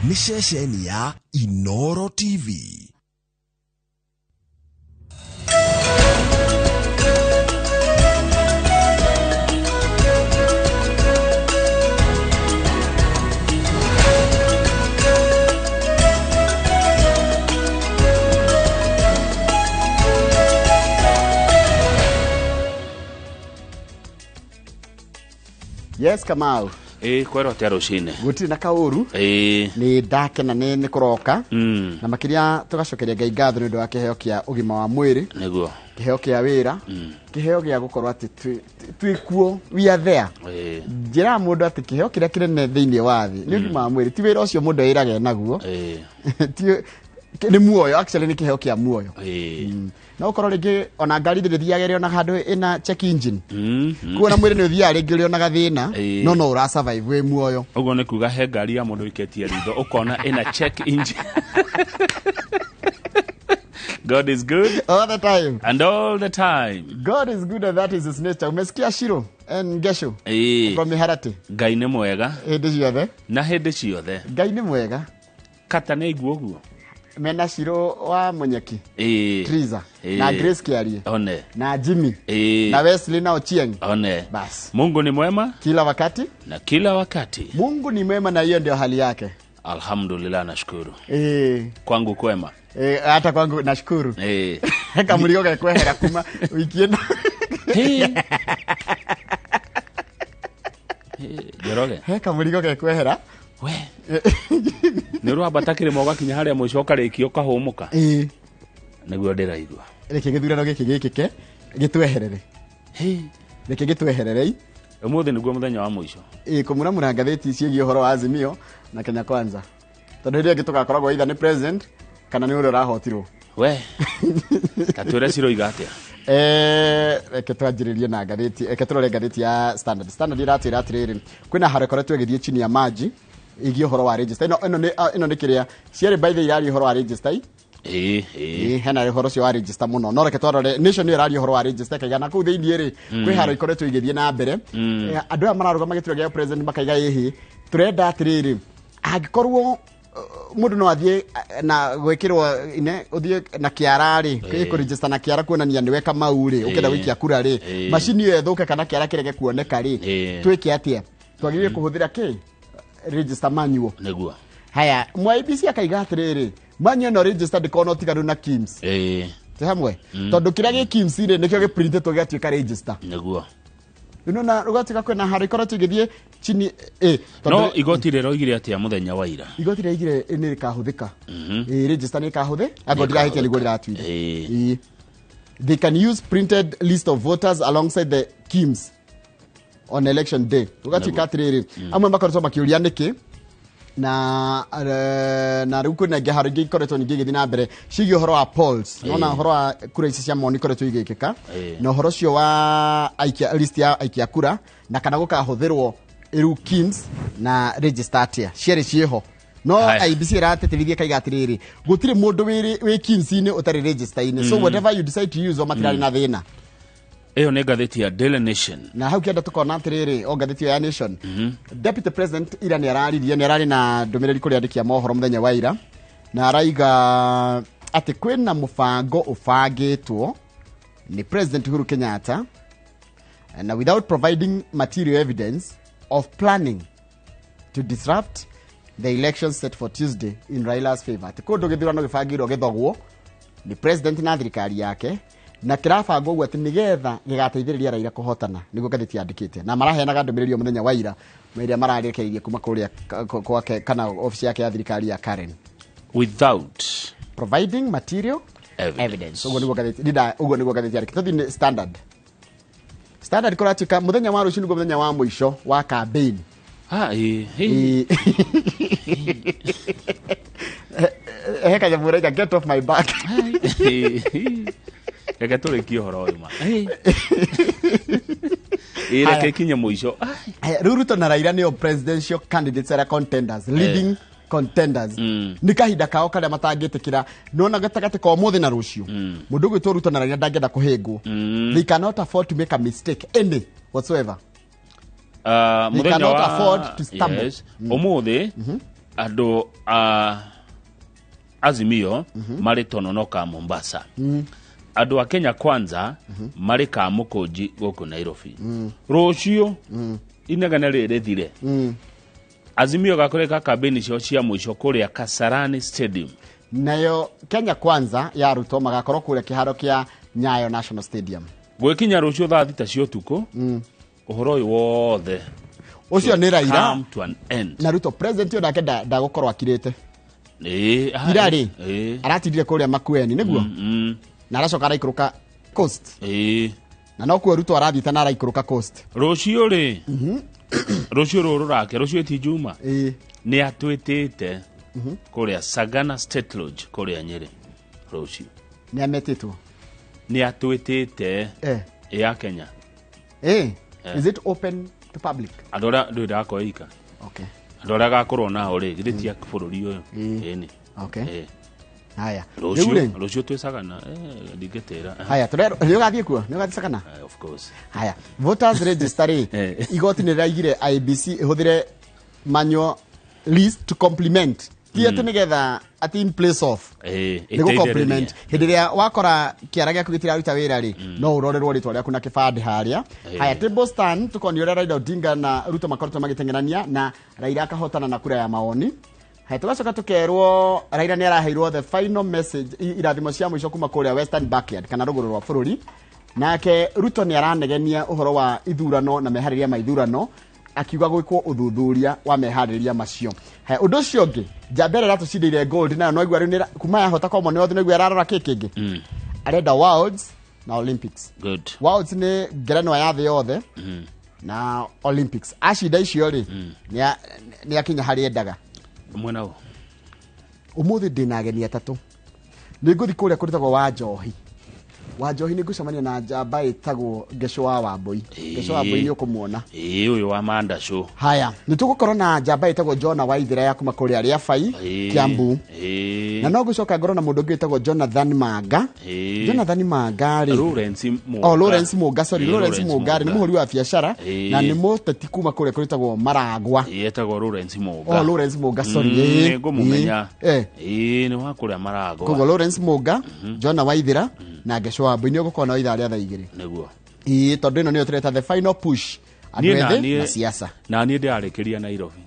Nĩ ceceni ya Inoro TV. Yes, Kamau. Ä kwerwo atä a rå cinä Gũtirĩ na kaũru. Ä Nĩ ndakena nĩ kũroka. Na makĩria tũgacokeria Ngai ngatho nĩ ũndũ wa kĩheo kĩa ũgima wa mwĩrĩ, nä guo. Kĩheo kĩa wĩra, kĩheo gĩa gũkorwo atĩ twĩ kuo, we are there. Njĩraga mũndũ atĩ kĩheo kĩrĩa kĩnene thĩinĩ wa thĩ nĩ ũgima wa mwĩrĩ, ti wĩra ũcio mũndũ eĩraga naguo. Nĩ muoyo, actually nĩ kĩheo kĩa muoyo. No ũkorwo rĩngĩ ona ngari ndĩrĩthiaga ĩrĩ ona handũ ĩna check engine. Kuona mwĩrĩ nĩ ũthiaga rĩngĩ ũrĩ ona gathĩna, no ũra survive wĩ muoyo. Å guo nä kuga he ngari ya må ndå iketie ritho å kona ä check engine. God is good all the time and all the time. God is good and that is his nature. Umesikia Shiro and Gesho from Miharati. Ngai nä mwega hĩndĩ ciothe na hä ndä ciothe. Ngai nĩ mwega. Kata nä aigua å guo. Mena Shiro wa Munyeki, Triza na Grace Kiarie one na Jimmy na Wesley na Ochieng. One. Bas. Mungu ni mwema kila wakati na kila wakati. Mungu ni mwema na hiyo ndio hali yake. Alhamdulillah, nashukuru. Kwangu kwema. Hata kwangu nashukuru. Kamurigo gekwehera kuma wiki ĩno. Hey. Njoroge. He kamurigo gekwehera. We nä å rwambata kä rä ma å gakinya harä a må ico å karä kia å kahå må ka. Nä guo ndä raigua. Reke gĩthurano gĩkĩ gĩkĩke gĩtweherere. Reke gĩtwehererei. Å må thä nä guo må thenya wa må ico. Kũmuramura ngathĩti ciĩgiĩ ũhoro wa Azimio na Kenya Kwanza, tondũ hĩndĩ ĩngĩ tũgakoragwo either nĩ president kana nĩ ũrĩa ũrahotirwo. We tatwä re ciroiga atä a. Reke twanjĩrĩrie na ngathĩti, reke tũrore ngathĩti ya Standard. Standard ĩratwĩra atĩrĩrĩ, kwĩna haro ĩkoretwo ĩgĩthiĩ chini ya maji ĩgiĩ ũhoro wa register. Ĩno nĩ kĩrĩa ciarĩ by the iraria ũhoro wa register. Hena ũhoro ũcio wa register mũno, no reke twarore Nation nĩyo ĩraria ũhoro wa register ĩkaiga na kũu thĩinĩ rĩ, kwĩ haro ikoretwo igĩthiĩ na mbere. Andũ aya mararũgama gĩturwa gĩa president makaiga ĩhĩ, tũrenda atĩrĩrĩ, angĩkorwo mũndũ no athiĩ na gwĩkĩrwo ine ũthiĩ na kĩara rĩ, kũ register na kĩara kuonania nĩwe Kamau rĩ, ũkĩenda gũikia kura rĩ, macini ĩyo ĩthũke kana kĩara kĩrege kuoneka rĩ, twĩke atĩa? Twagĩrĩire kũhũthĩra kĩ? Register manual. Nĩguo. Haya, mwa IEBC akaiga atĩrĩrĩ, manual no register ndĩkorwo na ũtiganu na KIMS. Ti hamwe? Tondũ kĩrĩa gĩ KIMS rĩ, nĩkĩo gĩprintĩtwo gĩgatuĩka register. Nĩguo. Unaona ũgatuĩka kwĩna harĩa ikoretwo igĩthiĩ chini, tondũ No igoti rĩroigire atĩa mũthenya wa ira? Igoti rĩraigire nĩ rĩkahũthĩka. Register nĩ ĩkahũthĩ-, angorwo ndirahĩtia nĩguo rĩratuire. They can use printed list of voters alongside the KIMS on election day. Ũgatuĩka atĩrĩrĩ, amwe makoretwo makĩũria nĩkĩ, na rĩu kwĩna ingĩ haro ingĩ ikoretwo ningĩ igĩthiĩ na mbere ciĩgiĩ ũhoro wa polls. Nona ũhoro wa kura ici cia mawoni ikoretwo igĩkĩka, na ũhoro ũcio wa aikia, list ya aikia kura, na kana gũkahũthĩrwo rĩu KIMS na register atĩa, cierĩ ciĩho. No IEBC ĩratĩtĩrithia ĩkaiga atĩrĩrĩ, gũtirĩ mũndũ wĩ KIMS-inĩ ũtarĩ register-inĩ, so whatever you decide to use, o matirarĩ na thĩna. Ĩyo nĩ ngathĩti ya Daily Nation. Na hau kĩanda tũkona atĩrĩrĩ, o ngathĩti ĩyo ya Nation, Deputy President ira nĩ araririe, nĩ ararĩ na ndũmĩrĩri kũrĩ andĩki a mohoro mũthenya wa ira, na araiga atĩ kwĩna mũbango ũbangĩtwo nĩ President Uhuru Kenyatta, na without providing material evidence of planning to disrupt the election set for Tuesday in Raila's favor. Atĩ kũndũ gĩthurano gĩbangĩirwo gĩthogwo nĩ president na thirikari yake, na kĩrabangwo ũguo atĩ nĩgetha gĩgateithĩrĩria Raila kũhotana, nĩguo ngathĩti yandĩkĩte. Na maraheanaga ndũmĩrĩri ĩyo mũthenya wa ira, ĩrĩa mararekereirie kuma kũrĩa gwake kana obici yake ya thirikari ya Karen. Without providing material evidence. Evidence. Ũguo nĩguo ngathĩti, ndinda, ũguo nĩguo ngathĩti yandĩkĩte. Tũthiĩ nĩ Standard. Standard kũratuĩka mũthenya wa rũciũ nĩguo mũthenya wa mũico wa campaign. He kanyamũ ũraiga, get off my back. Reke tũrĩkie ũhoro ũyũ ma. Reke ikinye mũico. Haya, rĩu Ruto na Raila nĩo presidential candidates arĩa contenders, leading contenders. Nĩ kahinda kao karĩa matangĩtĩkĩra. Nĩwona gatagatĩ ka ũmũthĩ na rũciũ, mũndũ ũgwĩtwo Ruto na Raila ndangĩenda kũhĩngwo. They cannot afford to make a mistake any whatsoever. They Mũthenya cannot wa afford to stumble. Yes. Ũmũthĩ, Andũ a Azimio marĩ Tononoka Mombasa. Andũ a Kenya Kwanza marĩ Kamũkũnji gũkũ Nairobi. Rũciũ inegene rĩrĩ rĩthire. Azimio gakoreka kambĩini ciao cia mũico kũrĩa Kasarani Stadium. Nayo Kenya Kwanza ya Ruto magakorwo kũrĩa kĩharo kĩa Nyayo National Stadium. Gwĩkinya rũciũ thaa 6 cia ũtukũ, ũhoro ũyũ wothe ũcio nĩ Raila come to an end. Na Ruto president ũyũ nake ndagũkorwo akirĩte. Ira rĩ aratindire kũrĩa Makueni nĩguo, na aracoka araikũrũka coast. Na nokuo Ruto arathiĩte na araikũrũka coast. Rũciũ rĩ, rũciũ rũrũ rake, rũciũ ti Juma, nĩ atwĩtĩte kũrĩa Sagana State Lodge kũrĩa Nyĩrĩ. Rũciũ nĩ ametĩtwo, nĩ atwĩtĩte ya Kenya. Is it open to public? Andũ arĩa ndũĩ ndakorwo ika. Okay. Andũ arĩa agakorwo nao rĩ, githĩ ti a bũrũri ũyũ. Ĩni. Okay. Haya. Rũciũ rũciũ twĩ Sagana, ndingĩtĩra. Haya, nĩ ũgathiĩ kuo? Nĩ ũgathiĩ Sagana? Of course. Haya, voters register rĩ, igoti nĩ rĩraigire IEBC ĩhũthĩre manual list to complement. Ti atĩ nĩgetha atĩ in place of. Nĩ gũ complement. Hĩndĩ ĩrĩa wakora kĩara gĩaku gĩtiraruta wĩra rĩ, no ũrorerwo rĩtwa rĩaku na kĩbandĩ harĩa. Haya, table stand tukonio ũrĩa Raila Odinga na Ruto makoretwo magĩteng'erania na Raila akahotana na kura ya maoni. Haya, tũgacoka tũkerwo Raila nĩ araheirwo the final message, irathimo cia mũico kuma kũrĩa Western Backyard kana rũgũrũ rwa bũrũri. Nake Ruto nĩ aranegenia ũhoro wa ithurano na meharĩria ma ithurano, akiuga gwĩkwo ũthuthuria wa meharĩria macio. Haya, ũndũ ũcio ũngĩ, njamba ĩrĩa ĩratũcindĩire gold nayo no igua rĩu kuma yahota Commonwealth no igua ĩrarora kĩ kĩngĩ. Arenda Worlds na Olympics. Good. Worlds nĩ ngerenwa ya thĩ yothe na Olympics. Acinda icio rĩ, nĩ akinya harĩa endaga. Mwena ũ? Ũmũthĩ ndĩna ageni atatũ. Nĩ ngũthiĩ kũrĩa kũrĩtagwo Wanjohi. Wanjohi nĩ ngũcemania na njamba ĩtagwo Ngeco wa Wambui. Ngeco wa Wambui nĩ ũkũmuona. Ũyũ wa Mandacũ. Haya, nĩ tũgũkorwo na njamba ĩtagwo Jona Waithera ya kuma kũrĩa Rĩabai, Kiambu. Na no ngũcoka ngorwo na mũndũ ũngĩ wĩtagwo Jonathan Manga. Jonathan Manga rĩ, Lawrence Munga. Oh, Lawrence Munga, sorry, Lawrence Munga rĩ, nĩ mũhũri wa biacara na nĩ mũteti kuma kũrĩa kũrĩtagwo Maragwa. Etagwo Lawrence Munga. Oh, Lawrence Munga, sorry. Nĩ ngũmũmenya. Nĩ wa kũrĩa Maragwa. Koguo Lawrence Munga, Jona Waithera na Ngeco wa Wambui nĩ ũgũkorwo na ithaa rĩa thaa 2. Nĩguo. Tondũ ĩno nĩyo tũreta the final push. Andũ ethĩ na siasa. Na niĩ ndĩrarĩkĩria Nairobi.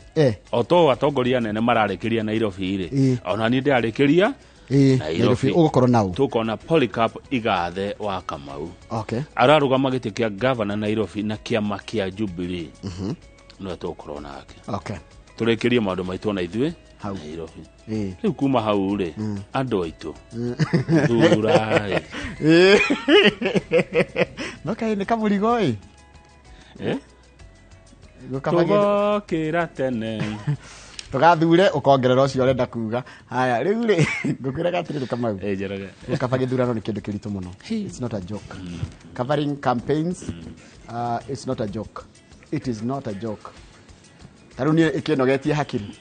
O to atongoria anene mararĩkĩria Nairobi rĩ, ona niĩ ndĩrarĩkĩria Nairobi. Ũgũkorwo nao. Tũkona Polycarp Igathe wa Kamau. Okay. Ararũgama gĩtĩ kĩa gavana Nairobi na kĩama kĩa Jubilee. Nĩwe tũgũkorwo nake. Okay. Tũrĩkĩrie maũndũ maitũ ona ithuĩ Nairobi. Rĩu kuma hau rĩ, andũ aitũ thurai. No kaĩ nĩ kamũrigo ĩ? Tũgokĩra tene. Tũgathure ũkongerera ũcio ũrenda kuga. Haya, rĩu rĩ, ngũkwĩraga atĩrĩrĩ Kamau. Njoroge. Gũkaba gĩthurano nĩ kĩndũ kĩritũ mũno. It's not a joke. Covering campaigns, it's not a joke. It is not a joke. Ta rĩu niĩ ĩkĩnogetie hakiri.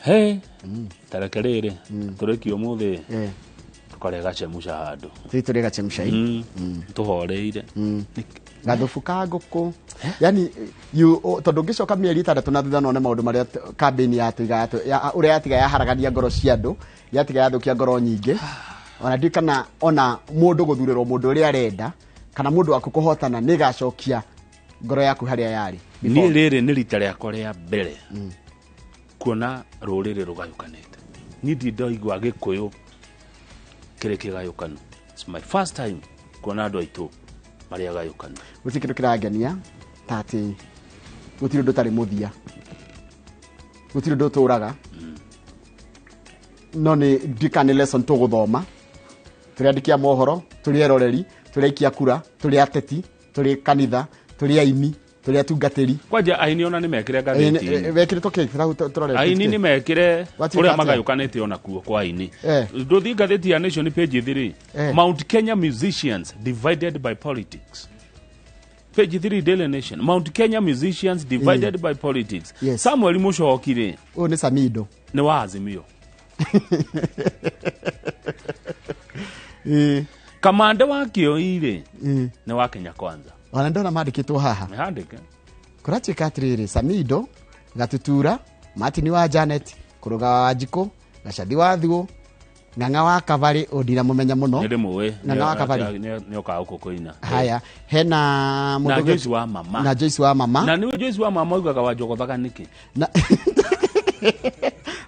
He, tareke rĩrĩ, tũrĩkie ũmũthĩ. Tũkarĩa gachemusha handũ. Tũthiĩ tũrĩe gachemusha ĩ. Tũhoreire. Gathubu ka ngũkũ. Yani tondũ ũngĩcoka mĩeri 6 na thutha none maũndũ marĩa campaign yatiga ũrĩa yatiga yaharagania ngoro cia andũ, yatiga yathũkia ngoro nyingĩ. Ona ndiũĩ kana ona mũndũ gũthurĩrwo mũndũ ũrĩa arenda kana mũndũ waku kũhotana nĩ ĩgacokia ngoro yaku harĩa yarĩ. Niĩ rĩrĩ nĩ rita rĩakwa rĩa mbere kuona rũrĩrĩ rũgayũkanĩte. Niĩ ndirĩ ndaigua Gĩkũyũ kĩrĩ kĩgayũkanu. It's my first time kuona andũ aitũ marĩ agayũkanu. Gũtirĩ kĩndũ kĩrangenia ta atĩ gũtirĩ ũndũ ũtarĩ mũthia, gũtirĩ ũndũ ũtũraga. No nĩ ndikana nĩ lesson tũgũthoma. Tũrĩ andĩki a mohoro, tũrĩ eroreri, tũrĩ aikia kura, tũrĩ ateti, tũrĩ kanitha, tũrĩ aini, tũrĩ atungatĩri. Kwanja aini ona nĩ mekire ngathĩti. Mekire tũkĩ tũrore. Aini nĩ mekire ũrĩa magayũkanĩte ona kuo kwa aini. Ndũthiĩ ngathĩti ya Nation page 3. Mount Kenya musicians divided by politics. Page 3 Daily Nation. Mount Kenya musicians divided by politics. Yes. Samuel Muchoki rĩ. Ũyũ nĩ Samido. Nĩ wa Azimio. Kamande wa Kĩoi rĩ, nĩ wa Kenya Kwanza. Ona ndona mandĩkĩtwo haha. Nĩ handĩke. Kũratuĩka atĩrĩrĩ, Samido, Gatutura, Martin wa Janet, Kũrũga wa Wanjikũ, Gacathi wa Thuo, Ng'ang'a wa Kabarĩ, ũyũ ndinamũmenya mũno. Nĩ ndĩmũĩ. Ng'ang'a wa Kabarĩ. Nĩ okaga gũkũ kũina. Haya, hena mũndũ Na ũngĩ- Joyce wa mama. Na Joyce wa mama. Na nĩwe Joyce wa mama oigaga wanjogothaga nĩkĩ? Na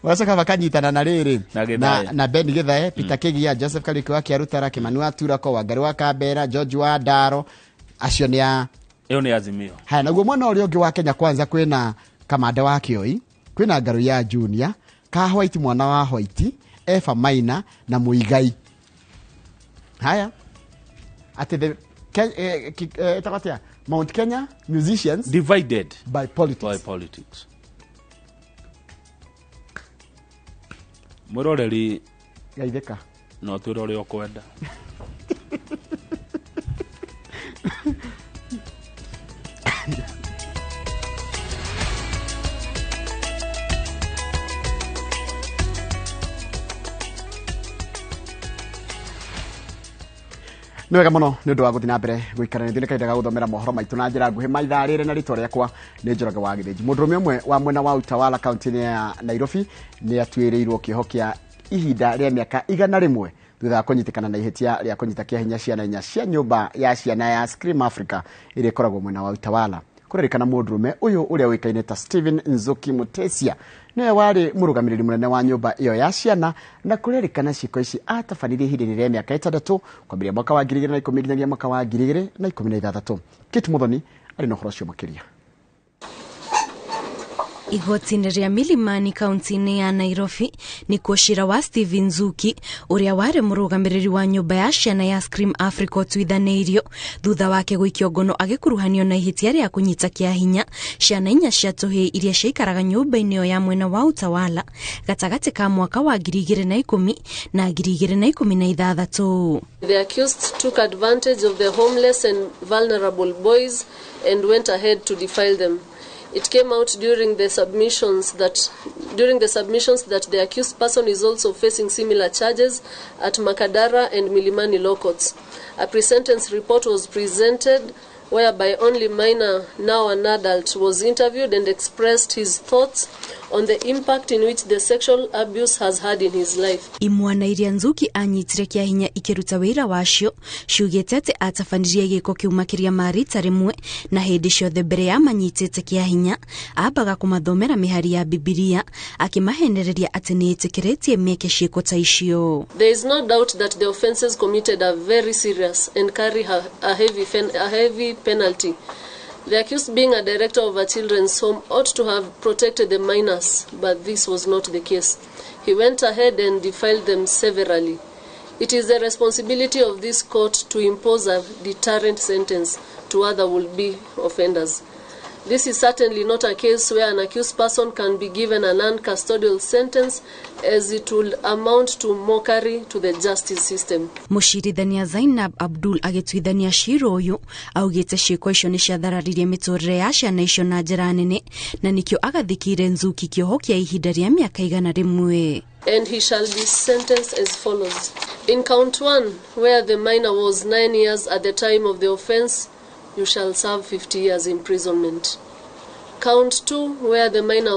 wacoka makanyitana na rĩrĩ Na Gĩthae. na Ben Githae, Peter Kĩgia, Joseph Kariuki wa Kĩarutara, Kimani wa Turako, Wangari wa Kambera, George wa Ndaro, acio nĩ a Ĩyo nĩ Azimio. Haya, naguo mwena ũrĩa ũngĩ wa Kenya Kwanza kwĩna Kamande wa Kĩoi, kwĩna Ngaru ya Junior, Ka White mwana wa White, Eva Maina na Muigai. Haya, atĩ the ĩtagwo atĩa? Mount Kenya musicians divided by politics. By politics. Mwĩroreri Gaithĩka. No twĩre ũrĩa ũkwenda. Nĩ wega mũno nĩ ũndũ wa gũthiĩ na mbere gũikara nĩ kahinda ga gũthomera mohoro maitũ na njĩra nguhĩ ma ithaa rĩrĩ, na rĩtwa rĩakwa nĩ Njoroge wa Gĩthĩnji. Mũndũrũme ũmwe wa mwena wa Utawala kaunti-inĩ ya Nairobi nĩ atuĩrĩirwo kĩoho kĩa ihinda rĩa mĩaka 100 thutha wa kũnyitĩkana na ihĩtia rĩa kũnyita kĩa hinya ciana inya cia nyũmba ya ciana ya Scream Africa ĩrĩa ĩkoragwo mwena wa Utawala. Kũrerĩkana mũndũrũme ũyũ ũrĩa ũĩkaine ta Steven Nzuki Mutesia nĩwe warĩ mũrũgamĩrĩri mũnene wa nyũmba ĩyo ya ciana, na kũrerĩkana ciĩko ici atabanirie ihinda-inĩ rĩa mĩaka 6 kwambĩrĩria mwaka wa 2010 nginyagia mwaka wa 2016. Kate Muthoni arĩ na ũhoro ũcio makĩria. Igoti-inĩ rĩa Milimani kaunti-inĩ ya Nairobi nĩkuo cira wa Steven Nzuki ũrĩa warĩ mũrũgamĩrĩri wa nyũmba ya ciana ya Scream Africa ũtuithanĩirio thutha wake gũikio ngono agĩkuruhanio na ihĩtia rĩa kũnyita kĩa hinya ciana inya cia tũhĩĩ iria ciaikaraga nyũmba-inĩ ĩyo ya mwena wa Utawala gatagatĩ ka mwaka wa 2010 na 2016. The accused took advantage of the homeless and vulnerable boys and went ahead to defile them. It came out during the submissions that the accused person is also facing similar charges at Makadara and Milimani Law Courts. A pre-sentence report was presented whereby only minor, now an adult, was interviewed and expressed his thoughts on the impact in which the sexual abuse has had in his life. Imwana iria Nzuki anyitire kĩa hinya ikĩruta wĩra wacio ciugĩte atĩ atabanirie gĩko kĩu makĩria ma rita rĩmwe, na hĩndĩ ciothe mbere ya manyitĩte kĩa hinya ambaga kũmathomera mĩhari ya Bibilia akĩmahenereria atĩ nĩ ĩtĩkĩrĩtie meke ciĩko ta icio. There is no doubt that the offences committed are very serious and carry a heavy penalty. The accused, being a director of a children's home, ought to have protected the minors, but this was not the case. He went ahead and defiled them severally. It is the responsibility of this court to impose a deterrent sentence to other would-be offenders. This is certainly not a case where an accused person can be given a non-custodial sentence, as it would amount to mockery to the justice system. Mũcirithania Zainab Abdul agĩtuithania cira ũyũ augĩte ciĩko icio nĩ ciathararirie mĩtũrĩre ya ciana icio na njĩra nene, na nĩkĩo agathĩkĩire Nzuki kĩoho kĩa ihinda rĩa mĩaka 100. And he shall be sentenced as follows. In count 1, where the minor was 9 years at the time of the offense, you shall serve 50 years imprisonment. Count 2, where the minor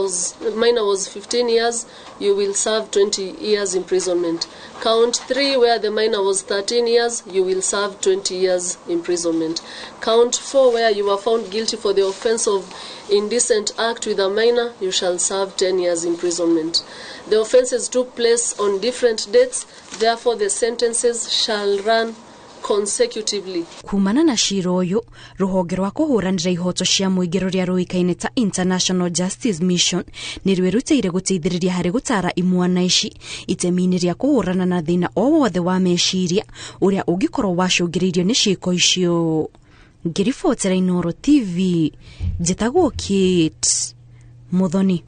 was 15 years, you will serve 20 years imprisonment. Count 3, where the minor was 13 years, you will serve 20 years imprisonment. Count 4, where you were found guilty for the offense of indecent act with a minor, you shall serve 10 years imprisonment. The offenses took place on different dates, therefore the sentences shall run consecutively. Kumana na cira ũyũ, rũhonge rwa kũhũranĩra ihoto cia mũingĩ rũrĩa rũĩkaine ta International Justice Mission nĩ rwĩrutĩire gũteithĩrĩria harĩ gũtara imwana ici itemi-inĩ rĩa kũhũrana na thĩna o wothe wa meciria ũrĩa ũngĩkorwo wacũngĩrĩirio nĩ ciĩko icio. Ngĩribotera Inooro TV, njĩtagwo Kate Muthoni.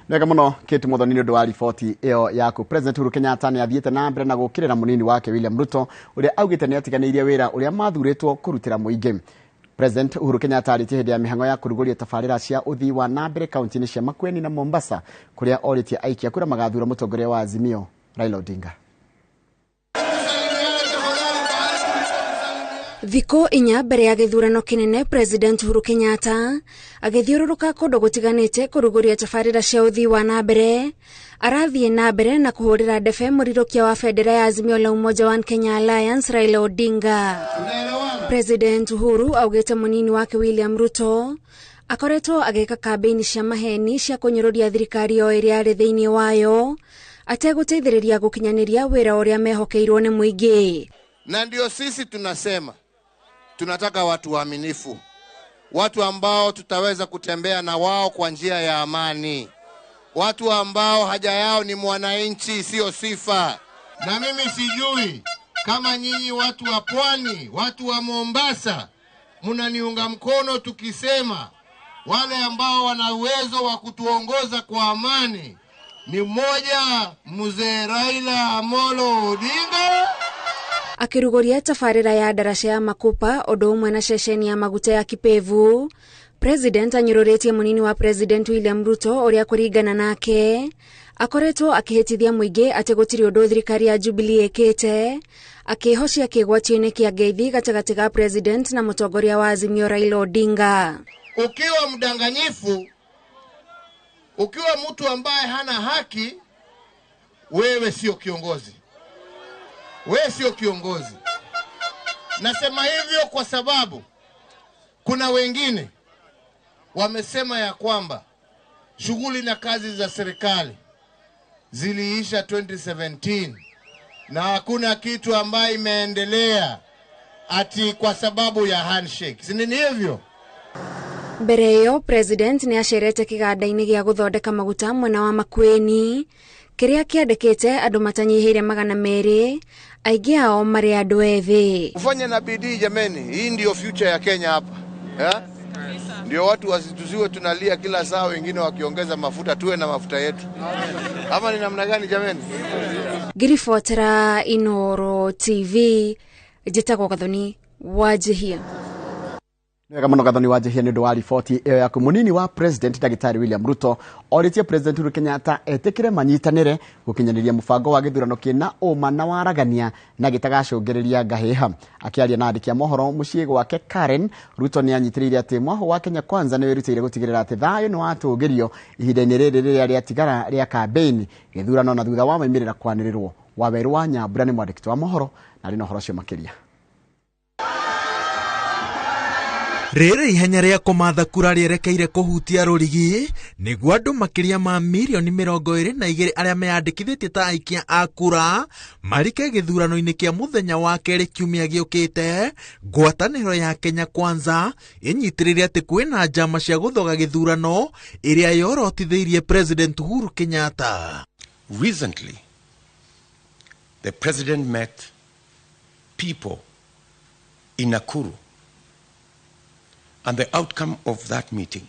Wega mũno Kate Muthoni nĩ ũndũ wa riboti ĩyo yaku. President Uhuru Kenyatta nĩ athiĩte na mbere na gũkĩrĩra mũnini wake William Ruto ũrĩa augĩte nĩ atiganĩirie wĩra ũrĩa mathurĩtwo kũrutĩra mũingĩ. President Uhuru Kenyatta arĩtie hĩndĩ ya mĩhang'o ya kũrugũria tabarĩra cia ũthii wa na mbere kaunti-inĩ cia Makueni na Mombasa kũrĩa orĩtie aikia kura magathura mũtongoria wa Azimio Raila Odinga. Thikũ 4 mbere ya gĩthurano kĩnene, President Uhuru Kenyatta agĩthiũrũrũka kũndũ gũtiganĩte kũrugũria tabarĩra cia ũthii wa na mbere. Arathiĩ na mbere na kũhũrĩra ndebe mũrirũkia wa bendera ya Azimio la Umoja One Kenya Alliance Raila Odinga. President Uhuru augĩte mũnini wake William Ruto akoretwo agĩka kambĩini cia maheni cia kũnyũrũria thirikari o ĩrĩa arĩ thĩinĩ wayo ategũteithĩrĩria gũkinyanĩria wĩra ũrĩa mehokeirwo nĩ mũingĩ. Na ndio sisi tunasema tunataka watu waaminifu, watu ambao tutaweza kutembea na wao kwa njia ya amani, watu ambao haja yao ni mwananchi, sio sifa. Na mimi sijui kama nyinyi watu wa pwani, watu wa Mombasa, mnaniunga mkono tukisema wale ambao wana uwezo wa kutuongoza kwa amani ni mmoja, Mzee Raila Amolo Odinga. Akiruguria tabarĩra ya ndaraca ya Makupa ũndũ ũmwe na ceceni ya maguta ya Kipevu, President anyũrũrĩtie mũnini wa President William Ruto ũrĩa kũringana nake akoretwo akĩhĩtithia mũingĩ atĩ gũtirĩ ũndũ thirikari ya Jubilee ĩkĩte, akĩhocia kĩgwatio-inĩ kĩa ngeithi gatagatĩ ga President na mũtongoria wa Azimio Raila Odinga. Ukiwa mdanganyifu, ukiwa mtu ambaye hana haki, wewe sio kiongozi. Wewe sio kiongozi. Nasema hivyo kwa sababu kuna wengine wamesema ya kwamba shughuli na kazi za serikali ziliisha 2017 na hakuna kitu ambaye imeendelea ati kwa sababu ya handshake. Si ni hivyo? Mbere ĩyo President nĩ acerete kĩganda-inĩ gĩa gũthondeka maguta mwena wa Makueni kĩrĩa kĩandĩkĩte andũ matanyihĩire 200, aingĩ ao marĩ andũ ethĩ. Ufanye na bidii jameni, hii ndio future ya Kenya hapa. Yeah? Ndio watu wasituziwe tunalia kila saa, wengine wakiongeza mafuta, tuwe na mafuta yetu. Ama ni namna gani jameni? Ngiribotera Inooro TV, njĩtagwo Gathoni Wanjihia. Wega muno Gathoni Wanjihia nĩ ũndũ wa riboti ĩyo yaku. Mũnini wa President Ndagĩtarĩ William Ruto orĩtie President Uhuru Kenyatta etĩkĩre manyitanĩre gũkinyanĩria mũbango wa gĩthurano kĩna ũma na waragania na gĩtagacũngĩrĩria ngahĩha. Akĩaria na andĩki a mohoro mũciĩ gwake Karen, Ruto nĩ anyitĩrĩire atĩ mwahũ wa Kenya Kwanza nĩ wĩrutĩire gũtigĩrĩra atĩ thayũ nĩ watũgĩrio ihinda-inĩ rĩrĩ rĩrĩa rĩatigara rĩa kambĩini gĩthurano na thutha wa maumĩrĩra kwanĩrĩrwo. Wawerũ wa Nyambura nĩ mwandĩki wa mohoro na arĩ na ũhoro ũcio makĩria. Rĩrĩ ihenya rĩa kũmatha kura rĩerekeire kũhutia rũrigi nĩguo andũ makĩria ma mirioni 22 arĩa meyandĩkithĩtie ta aikia a kura marike gĩthurano-inĩ kĩa mũthenya wa kerĩ kiumia gĩũkĩte. Ngwatanĩro ya Kenya Kwanza ĩnyitĩrĩire atĩ kwĩna njama cia gũthoga gĩthurano ĩrĩa yorotithĩirie President Uhuru Kenyatta. Recently, the president met people in Nakuru, and the outcome of that meeting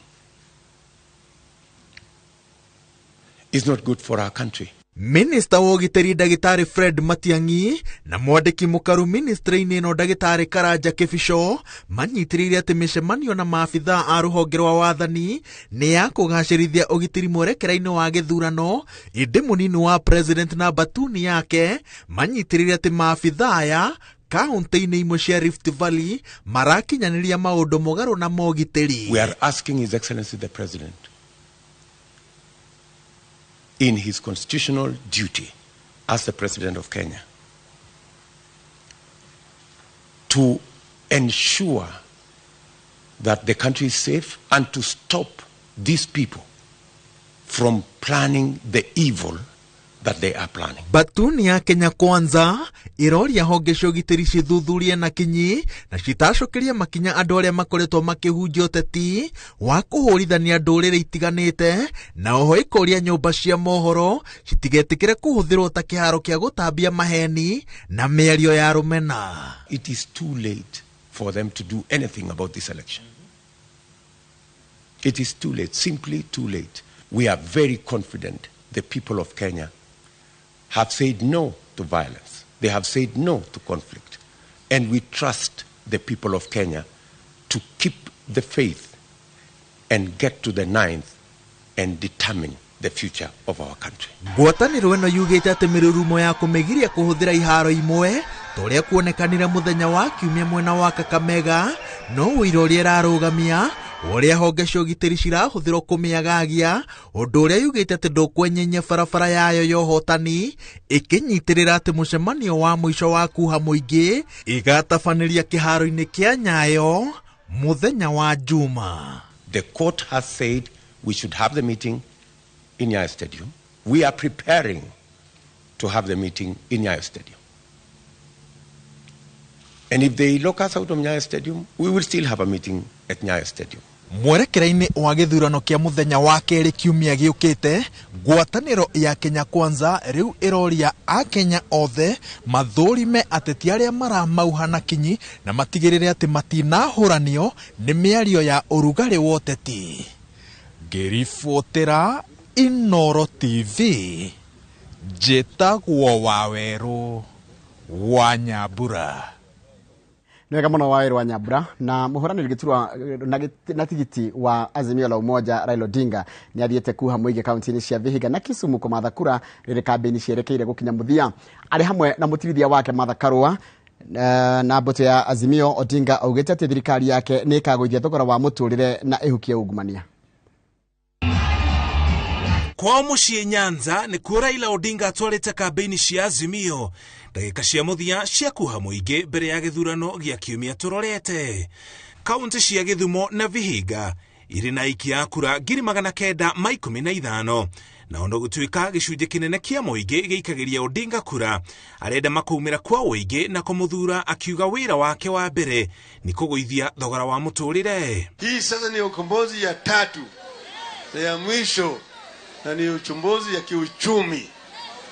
is not good for our country. Minister wa ũgitĩri Ndagĩtarĩ Fred Matiang'i na mwandĩki mũkaru ministry-inĩ ĩno Ndagĩtarĩ Karanja Kĩbico manyitĩrĩire atĩ mĩcemanio na maabithaa a rũhonge rwa wathani nĩ ya kũgacĩrithia ũgitĩri mwerekera-inĩ wa gĩthurano, ĩndĩ mũnini wa President na mbatuni yake manyitĩrĩire atĩ maabithaa aya kaunti-inĩ imwe cia Rift Valley marakinyanĩria maũndũ mũgarũ na mogitĩri. We are asking His Excellency the President, in his constitutional duty as the President of Kenya, to ensure that the country is safe and to stop these people from planning the evil that they are planning. Batuni ya Kenya Kwanza iroria honge cia ũgitĩri cithuthurie na kinyi na citacũkĩrie makinya andũ arĩa makoretwo makĩhunjia ũteti wa kũhũrithania ndũrĩrĩ itiganĩte, na oho ĩkũria nyũmba cia mohoro citigetĩkĩre kũhũthĩrwo ta kĩharo kĩa gũtambia maheni na mĩario ya rũmena. It is too late for them to do anything about this election. It is too late, simply too late. We are very confident the people of Kenya have said no to violence. They have said no to conflict. And we trust the people of Kenya to keep the faith and get to the 9th and determine the future of our country. Ngwatanĩro ĩno yugĩte atĩ mĩrurumo ya kũmĩgiria kũhũthĩra iharo imwe Ta ũrĩa kuonekanire mũthenya wa kiumia mwena wa Kakamega, no ũira ũrĩa ĩrarũgamia ũrĩa honge cia ũgitĩri cirahũthĩrwo kũmĩagagia, ũndũ ũrĩa yugĩte atĩ ndũkwenyenya barabara yayo ya ũhotani, ĩkĩnyitĩrĩra atĩ mũcemanio wa mũico wa kuha mũingĩ igatabanĩria kĩharo-inĩ kĩa Nyayo mũthenya wa Juma. The court has said we should have the meeting in Nyayo Stadium. We are preparing to have the meeting in Nyayo Stadium. And if they lock us out of Nyayo Stadium, we will still have a meeting at Nyayo Stadium. Mwerekera-inĩ wa gĩthurano kĩa mũthenya wa kerĩ kiumia gĩũkĩte, ngwatanĩro ya Kenya Kwanza rĩu ĩroria akenya othe mathũrime ateti arĩa maramauha na kinyi na matigĩrĩre atĩ matinahũranio nĩ mĩario ya ũrugarĩ wa ũteti. Ngĩribotera Inooro TV, njĩtagwo Wawerũ wa Nyambura. Nĩ wega mũno Wawerũ wa Nyambura. Na mũhũranĩri gĩturwa na tigiti wa Azimio la Umoja Raila Odinga nĩ athiĩte kuha mũingĩ kaunti-inĩ cia Vihiga na Kisumu kũmatha kura rĩrĩ kambĩini cierekeire gũkinya mũthia. Arĩ hamwe na mũtirithia wake Martha Karua na mbũtũ ya Azimio, Odinga augĩte atĩ thirikari yake nĩ ĩkagũithia thogora wa mũtũrĩre na ĩhukie ungumania. Kwao mũciĩ Nyanza nĩkuo Raila Odinga atwarĩte kambĩini cia Azimio ndagĩka cia mũthia cia kuha mũingĩ mbere ya gĩthurano gĩa kiumia tũrorete. Kaunti cia Gĩthumo na Vihiga irĩ na aikia a kura 915,000, na ona gũtuĩka gĩcunjĩ kĩnene kĩa mũingĩ gĩikagĩria Odinga kura, arenda makumĩra kwa ũingĩ na kũmũthura, akiuga wĩra wake wa mbere nĩ kũgũithia thogora wa mũtũrĩre. Hii sasa ni ukombozi ya tatu na ya mwisho, na ni uchumbuzi ya kiuchumi,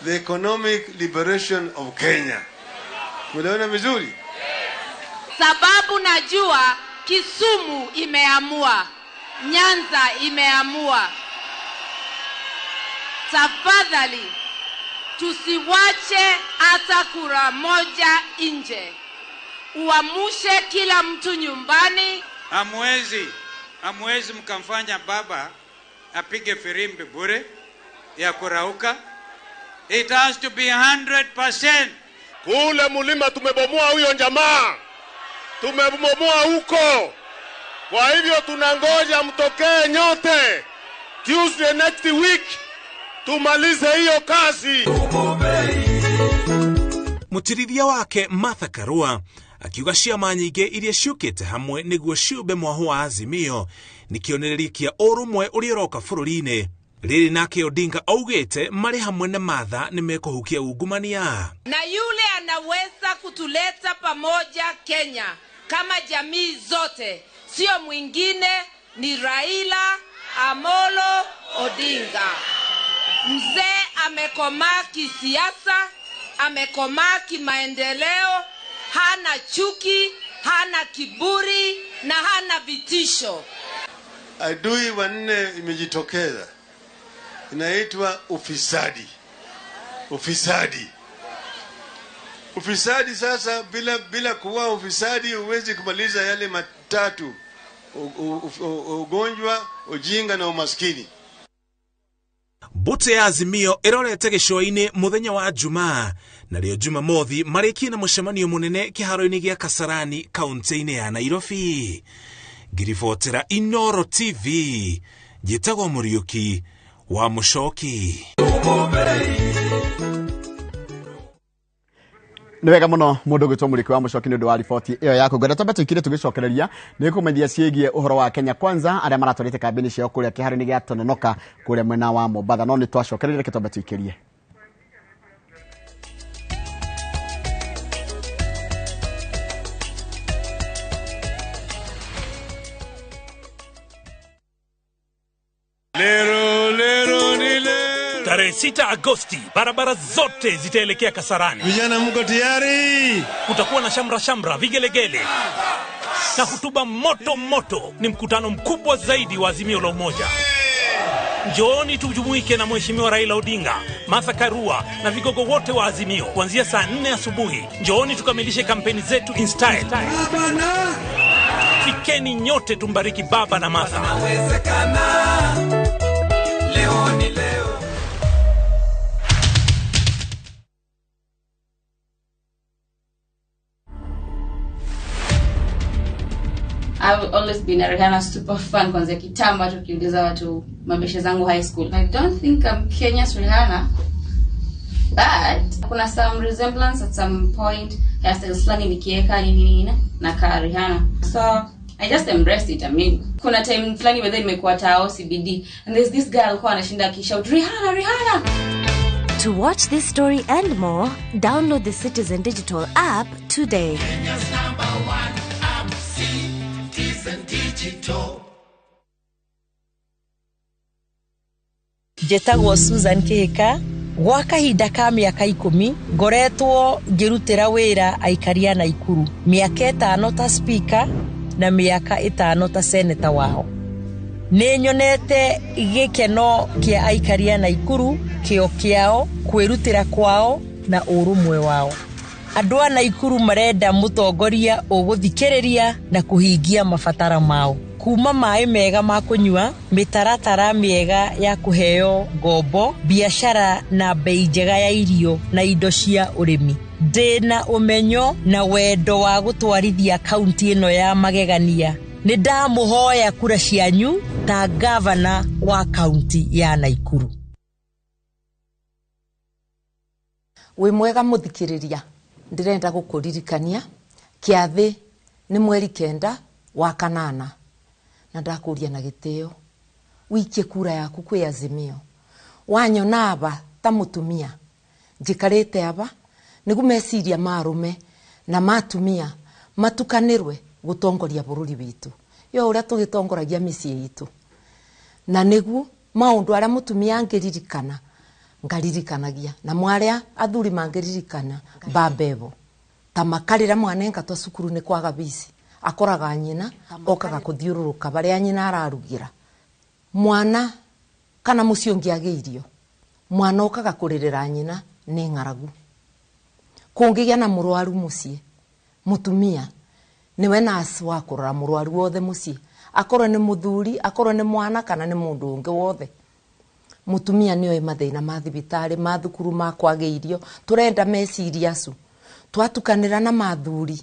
the economic liberation of Kenya. Unaona vizuri? Sababu najua Kisumu imeamua, Nyanza imeamua. Tafadhali tusiwache hata kura moja nje. Uamushe kila mtu nyumbani. Hamwezi mkamfanya baba apige firimbi bure ya kurauka. It has to be 100%. Kule mulima tumebomoa huyo jamaa. Tumebomoa huko. Kwa hivyo tunangoja mtokee nyote Tuesday next week tumalize hiyo kazi. Mutirithia wake Martha Karua akiuga ciama nyingĩ iria ciũkĩte hamwe nĩguo ciũmbe mwaho wa Azimio nĩ kĩonereria kĩa ũrũmwe ũrĩa ũroka bũrũri-inĩ. Rĩrĩ nake Odinga augĩte marĩ hamwe na Martha nĩ mekũhukia ungumania. Na yule anaweza kutuleta pamoja Kenya kama jamii zote, sio mwingine ni Raila Amolo Odinga. Mzee amekomaa kisiasa, amekomaa kimaendeleo, hana chuki, hana kiburi na hana vitisho. Adui wanne imejitokeza, inaitwa ufisadi. Ufisadi. Ufisadi sasa, bila kuwa ufisadi huwezi kumaliza yale matatu: ugonjwa, ujinga na umaskini. Mbũtũ ya Azimio ĩrorete gĩcũa-inĩ mũthenya wa Jumaa, narĩo Jumamothi marĩkie na mũcemanio mũnene kĩharo-inĩ gĩa Kasarani kaunti-inĩ ya Nairobi. Ngiribotera Inooro TV, njĩtagwo Mũriũki wa Mũcoki. Nĩ wega mũno mũndũ ũgwĩtwo Mũrĩki wa Mũcoki nĩ ũndũ wa riboti ĩyo yaku. Ngwenda twambe tũikire tũgĩcokereria nĩ kũmenyithia ciĩgiĩ ũhoro wa Kenya Kwanza arĩa maratwarĩte kambĩini ciao kũrĩa kĩharo-inĩ gĩa Tononoka kũrĩa mwena wa Mombatha, no nĩ twacokereria, reke twambe tũikĩrie. Tarehe 6 Agosti, barabara zote zitaelekea Kasarani. Vijana mko tayari? Kutakuwa na shamra shamra, vigelegele na hutuba moto moto. Ni mkutano mkubwa zaidi wa Azimio la Umoja. Njooni tujumuike na Mheshimiwa Raila Odinga, Martha Karua na vigogo wote wa Azimio kuanzia saa 4 asubuhi. Njooni tukamilishe kampeni zetu in style. Fikeni nyote tumbariki baba na Martha. Leo ni leo. I've always been a Rihanna super fan kwanzia kitambo, hata ukiuliza watu mabeshe zangu high school. I don't think I'm Kenya's Rihanna, but kuna some resemblance at some point. Hairstyles fulani nikieka nini nini na ka Rihanna. So I just embraced it. I mean, kuna time fulani whether nimekuwa tao CBD and there's this girl alikuwa anashinda akishout Rihanna, Rihanna. To watch this story and more, download the Citizen Digital app today. Kenya's number one app, Citizen Digital. Njĩtagwo Susan Kĩhĩka. Gwa kahinda ka mĩaka 10 ngoretwo ngĩrutĩra wĩra aikari a Naikuru, mĩaka 5 ta speaker na mĩaka 5 ta senator wao. Nĩ nyonete gĩkeno kĩa aikari a Naikuru, kĩo kĩao, kwĩrutĩra kwao na ũrũmwe wao. Andũ a Naikuru marenda mũtongoria ũgũthikĩrĩria na kũhingia mabatara mao. Kuma maĩ mega ma kũnyua, mĩtaratara mĩega ya kũheo ngombo, biacara na bei njega ya irio na indo cia ũrĩmi. Ndĩna ũmenyo na wendo wa gũtwarithia kaunti ĩno ya magegania. Nĩ ndamũhoya kura cianyu ta gavana wa kaunti ya Naikuru. Wĩ mwega mũthikĩrĩria, ndĩrenda gũkũririkania kĩathĩ nĩ mweri 9 wa 8 na ndakũria na gĩtĩo wikie kura yaku kwĩ Azimio. Wanyona aba ta mũtumia njikarĩte aba nĩguo meciria ma arũme na matumia matukanĩrwe gũtongoria bũrũri witũ yo ũrĩa tũgĩtongoragia mĩciĩ itũ, na nĩguo maũndũ arĩa mũtumia angĩririkana ngaririkanagia na mwaria athuri mangĩririkana mbambebo ta makarĩra mwanenga twa cukuru nĩ kwaga bici akoraga nyina okaga kuthiũrũrũka baria nyina ararugira mwana kana mũciĩ ũngĩ agĩirio mwana okaga kũrĩrĩra nyina nĩ ng'aragu. Kũngĩgĩa na mũrwaru mũciĩ mũtumia niwe nurse wa kũrora mũrwaru wothe mũciĩ, akorwo nĩ mũthuri akorwo nĩ mwana kana nĩ mũndũ ũngĩ wothe. Mũtumia nĩoĩ mathĩna ma thibitarĩ ma thukuru ma kwaga irio. Tũrenda meciria acu twatukanĩra na mathuri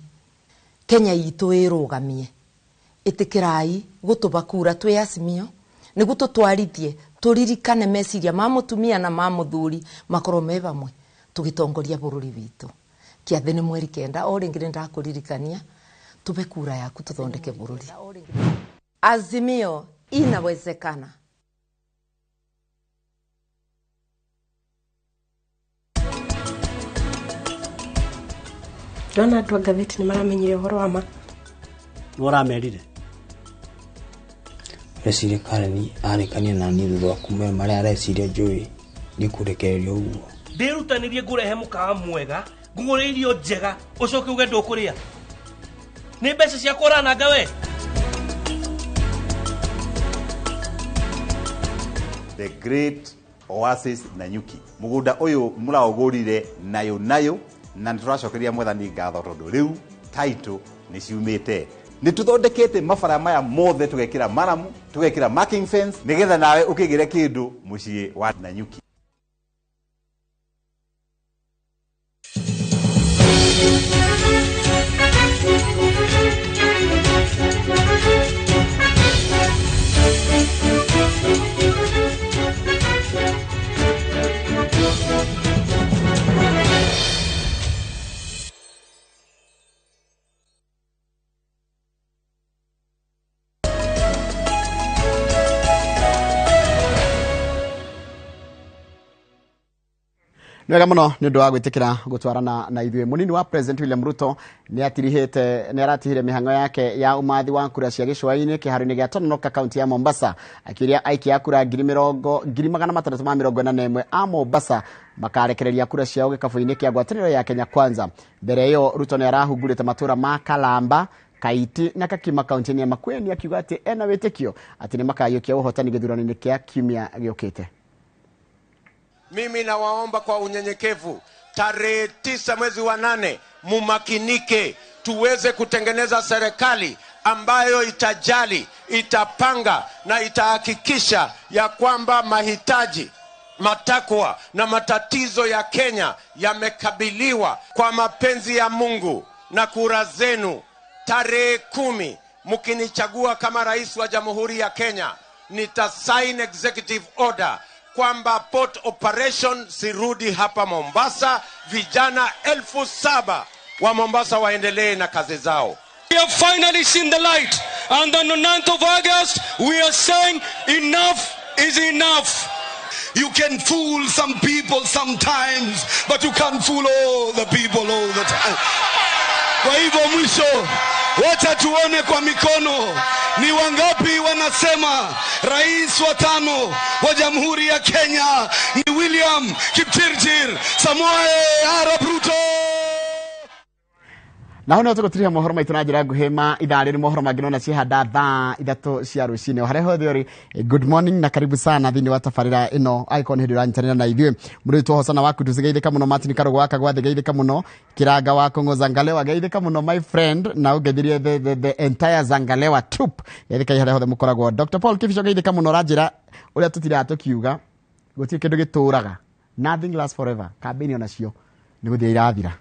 Kenya itũ ĩrũgamie. Ĩtĩkĩrai gũtũba kura twĩ Azimio nĩguo tũtwarithie tũririkane meciria ma mũtumia na ma mũthuri makorwo me vamwe tũgĩtongoria bũrũri witũ. Kĩathĩ nĩ mweri 9 o rĩngĩ nĩ ndakũririkania tũbe kura yaku tũthondeke bũrũri. Azimio inawezekana. Ndona andũ a ngathĩti nĩ maramenyire ũhoro wa ma. Nĩ ũramerire? Reciria Karen arĩkania na niĩ thutha wa kumera marĩa areciria njũĩ ndikũrekererio ũguo. Ndĩrutanĩrie ngũrehe mũkawa mwega, ngũgũre irio njega, ũcoke uge ndũkũrĩa. Nĩ mbeca ciakwa ũrananga we? The Great Oasis Nanyuki. Mũgũnda ũyũ mũraũgũrire nayo nayo na nĩtũracokeria mwathani ngatho tondũ rĩu title nĩ ciumĩte. Nĩ tũthondekete mabara maya mothe tũgekĩra maramu, tũgekĩra marking fence nĩgetha nawe ũkĩgĩre kĩndũ mũciĩ wa Nanyuki. Nĩ wega mũno nĩ ũndũ wa gwĩtĩkĩra gũtwarana na ithuĩ. Mũnini wa President William Ruto nĩ aratihire mĩhang'o yake ya ũmathi wa kura cia gĩcũa-inĩ kĩharo-inĩ gĩa Tononoka kaunti ya Mombasa, akĩũria aikia a kura 641 a Mombasa makarekereria kura ciao gĩkabũ-inĩ kĩa ngwatanĩro ya Kenya Kwanza. Mbere ĩyo Ruto nĩ arahungurĩte matũra ma Kalamba, Kaiti na Kakima kaunti-inĩ ya Makueni, akiuga atĩ ena wĩtĩkio atĩ nĩ makayũkia ũhotani gĩthurano-inĩ kĩa kiumia gĩũkĩte. Mimi nawaomba kwa unyenyekevu, tarehe 9 mwezi wa 8 mumakinike, tuweze kutengeneza serikali ambayo itajali, itapanga na itahakikisha ya kwamba mahitaji, matakwa na matatizo ya Kenya yamekabiliwa kwa mapenzi ya Mungu na kura zenu. Tarehe 10 Mkinichagua kama rais wa Jamhuri ya Kenya, nita sign executive order kwamba port operation sirudi hapa Mombasa. Vijana 7,000 wa Mombasa waendelee na kazi zao. We have finally seen the light, and on the 9th of August, we are saying enough is enough. You can fool some people sometimes, but you can't fool all the people all the time. Kwa hivyo mwisho, wacha tuone kwa mikono ni wangapi wanasema rais wa 5 wa Jamhuri ya Kenya ni William Kipchirchir Samoei Arap Ruto. Na hano tũgũtiriha mohoro maitũ na njĩra nguhĩ ma ithaa rĩrĩ, mohoro mangĩ nona ciehanda thaa 3 cia rũcinĩ. O harĩa hothe ũrĩ, good morning na karibu sana thĩinĩ wa tabarĩra ĩno, angĩkorwo nĩ hĩndĩ ũranyitanĩra na ithuĩ. Mũrĩ witũ Hosana wa Kudusi, geithĩka mũno. Martin Karũgũ wa Kagwa, geithĩka mũno. Kiranga wa Kong'o Zangalewa, geithĩka mũno my friend, na ũngeithirie the entire Zangalewa troop. Geithĩkai harĩa hothe mũkoragwo. Dr. Paul Kibicho, geithĩka mũno. Ũranjĩra ũrĩa tũtiraga tũkiuga gũtirĩ kĩndũ gĩtũraga, nothing lasts forever. Kambĩini onacio nĩ gũthiĩ irathira.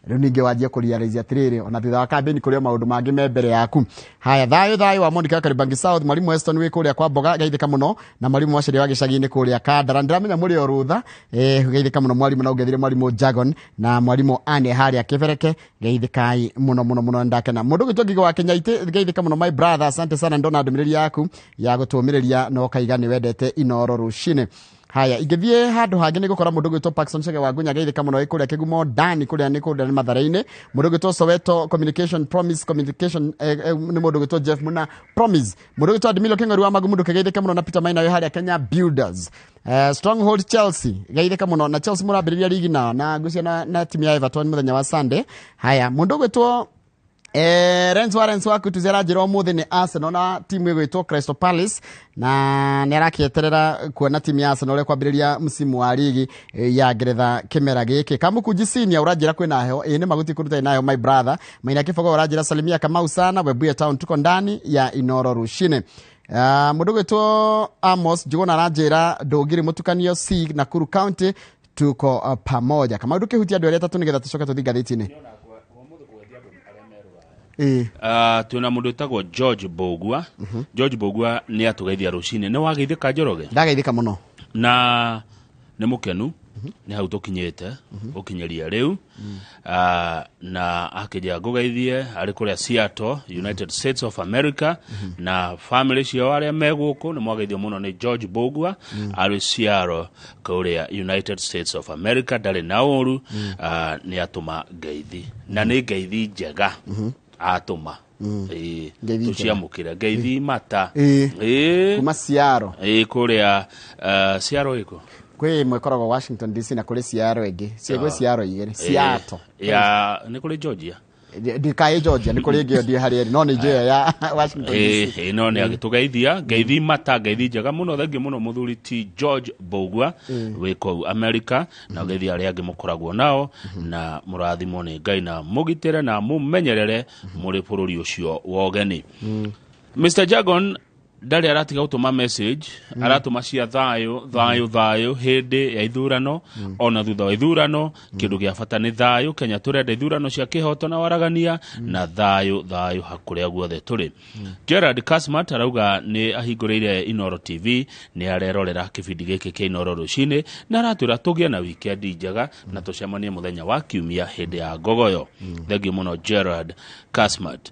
Rĩu ningĩ wanjie kũrealize atĩrĩrĩ, ona thutha wa kambĩini kũrĩ o maũndũ mangĩ me mbere yaku. Haya, thayũ thayũ wa Monica Karibangi South, mwalimu Weston wĩ kũrĩa kwa Mboga, geithĩka mũno, na mwalimu wa sheria wa gĩcagi-inĩ kũrĩa Kandara. Ndĩramenya mũrĩ o rũtha, geithĩka mũno mwalimu, na ũngeithĩrie mwalimu Jagon na mwalimu Anne harĩa Kĩbereke, geithĩkai mũno mũno mũno, ndakena. Mũndũ ũgwĩtwo Ngigo wa Kenya-itĩ, geithĩka mũno my brother, asante sana, ndona ndũmĩrĩri yaku ya gũtũmĩrĩria na ũkaiga nĩ wendete Inooro rũcinĩ. Haya, ingĩthiĩ handũ hangĩ nĩ gũkora mũndũ ũgwĩtwo Paxson Chege wa Ngunya, geithĩka mũno, kũrĩa Kĩgumo Ndani, kũrĩa nĩ kũrĩa nĩ Mathare-inĩ. Mũndũ ũgwĩtwo Soweto Communication Promise Communication, nĩ mũndũ ũgwĩtwo Jeff Muna Promise. Mũndũ ũgwĩtwo Admilo Kĩng'oru wa Magumundu, geithĩka mũno, na Peter Maina wĩ harĩa Kenya Builders. Stronghold Chelsea, geithĩka mũno, na Chelsea mũrambĩrĩria ligi nao na ngũcia na timu ya Everton mũthenya wa Sunday. Haya, mũndũ ũgwĩtwo Renzo Renzo wa Kutuzi aranjĩra ũmũthĩ nĩ Arsenal na timu ĩgwĩtwo Crystal Palace, na nĩ arakĩeterera kuona timu ya Arsenal ũrĩa kwambĩrĩria msimu wa ligi ya Ngeretha kĩmera gĩkĩ. Kamukunji Senior ũranjĩra kwĩna heho, ĩĩ nĩ maguti kũruta nayo my brother. Maina Kĩbogo ũranjĩra salimia Kamau sana, Webuye Town tuko ndani ya Inooro rũcinĩ. Mũndũ ũgwĩtwo Amos Njuguna aranjĩra ndũngĩrĩ mũtukanio C Nakuru County tuko pamoja. Kamau ndũkĩhutia andũ arĩa atatũ nĩgetha tũcoke tũthiĩ ngathĩti-inĩ. Twina mundu witagwo George Bogua. George Bogua ni atugeithia rucini. Ni wageithika Njoroge? Ndageithika muno. Na ni mukenu ni hau tukinyite ukinyeria riu. Na akija ngugeithie ari kuria Seattle, United States of America, na family ciao aria me guku ni mwageithio muno ni George Bogua ari Seattle kuria United States of America, ndari na uru. Ni atuma ngeithi na ni ngeithi njega atuma tuciamukira ngeithi mata kuma Seattle kuria Seattle iko kwi imwe ikoragwo Washington DC na kuri Seattle ĩngĩ, ciĩgwĩ Seattle igĩrĩ, Seattle ya nĩ kũrĩ Georgia, ndikaĩ Georgia nĩ kũrĩ ĩngĩ ndiĩ harĩa ĩrĩ, no nĩ njũĩ ya Washington DC. No nĩ agĩtũgeithia ngeithi mata, ngeithi njega mũno, thengiũ mũno mũthuri ti George Bogua wĩ kũu America, na ũgeithia arĩa angĩ mũkoragwo nao, na mũrathimwo nĩ Ngai na mũgitĩre na mũmenyerere mũrĩ bũrũri ũcio wa ũgeni. Mr Jagon ndarĩ aratiga gũtũma message, aratũma cia thayũ thayũ thayũ hĩndĩ ya ithurano, ona thutha wa ithurano. Kĩndũ gĩa bata nĩ thayũ. Kenya tũrenda ithurano cia kĩhoto na waragania, na thayũ thayũ hakũrĩa guothe tũrĩ. Gerard Kasmat arauga nĩ ahingũrĩire Inooro TV, nĩ arerorera kĩbindi gĩkĩ kĩa Inooro rũcinĩ, na aratwĩra tũgĩe na wikendi njega na tũcemanie mũthenya wa kiumia hĩndĩ ya ngogoyo. Thengiũ mũno Gerard Kasmat.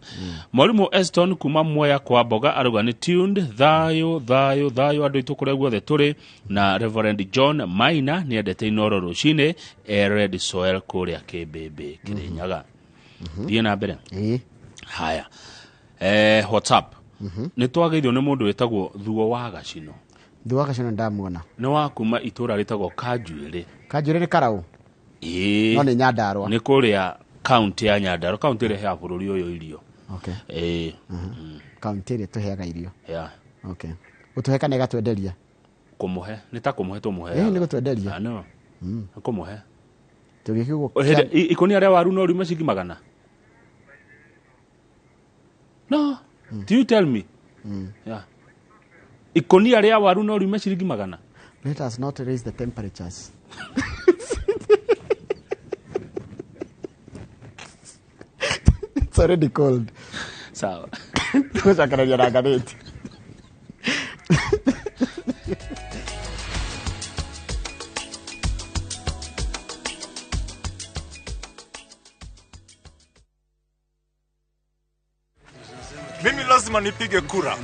Mwalimu Eston kuma Mwea kwa Mboga arauga nĩ tuned, thayũ thayũ thayũ andũ aitũ kũrĩa guothe tũrĩ. Na Reverend John Maina nĩ endete Inooro rũcinĩ, Red Soil kũrĩa Kĩmbĩmbĩ Kĩrĩnyaga. Thiĩ na mbere. Haya, WhatsApp nĩ twageithio nĩ mũndũ wĩtagwo Thuo wa Gacino. Thuo wa Gacino ndamuona. Nĩ wa kuma itũra rĩtagwo Kanjuĩrĩ. Kanjuĩrĩ nĩ Karaũ? No nĩ Nyandarua. Nĩ kũrĩa kaunti ya Nyandarua, kaunti ĩrĩa ĩheaga bũrũri ũyũ irio. Okay. Kaunti ĩrĩa tũheaga irio. Yeah. Okay. Gũtũhe kana ĩgatwenderia? Kũmũhe, nĩ ta kũmũhe tũmũheaga. Nĩ gũtwenderia. No. Nĩ kũmũhe. Tũgĩkiugo ikũnia rĩa waru no riume ciringi 100. No. Do you tell me? Yeah. Ikũnia rĩa waru no riume ciringi 100. Let us not raise the temperatures. It's already cold. Sawa. Tũgũcokereria na ngathĩti. Mimi lazima nipige kura.